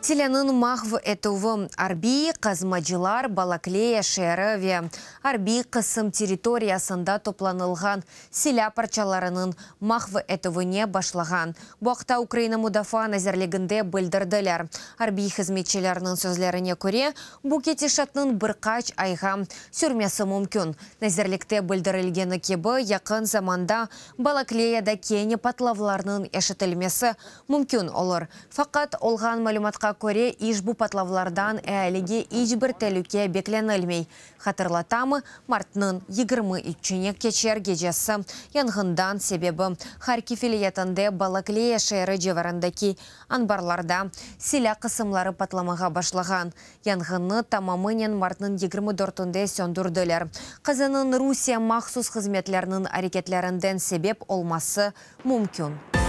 Silânıñ mahv etüvi arbiy qazmacılar Balakleya şeeri ve arbiy qısım territoriyasında toplanılğan silâ parçalarınıñ mahv etüvine başlağan. Bu aqta Ukraina Mudafaa nazirliginde bildirdiler. Arbiy hızmetçilerniñ sözlerine köre, bu ketişatnıñ bir qaç ayğa sürmesi mümkün. Nazirlikte bildirilgeni kibi, yaqın zamanda Balakleyada kene patlavlarnıñ eşitilmesi mümkün olur. Faqat, olğan malümatqa köre, işbu patlavlardan ealige iç bir telüke beklenilmey. Hatırlatamı, martnıñ 23-ne keçer gecesi yanğından sebebi Harkiv vilâyetinde Balakleya şeeri civarındaki anbarlarda silâ qısımları patlamağa başlağan. Yanğınnı tamamınen martnıñ 24-ünde söndürdiler. Qazanıñ Rusiye mahsus hızmetleriniñ areketlerinden sebep olması mümkün.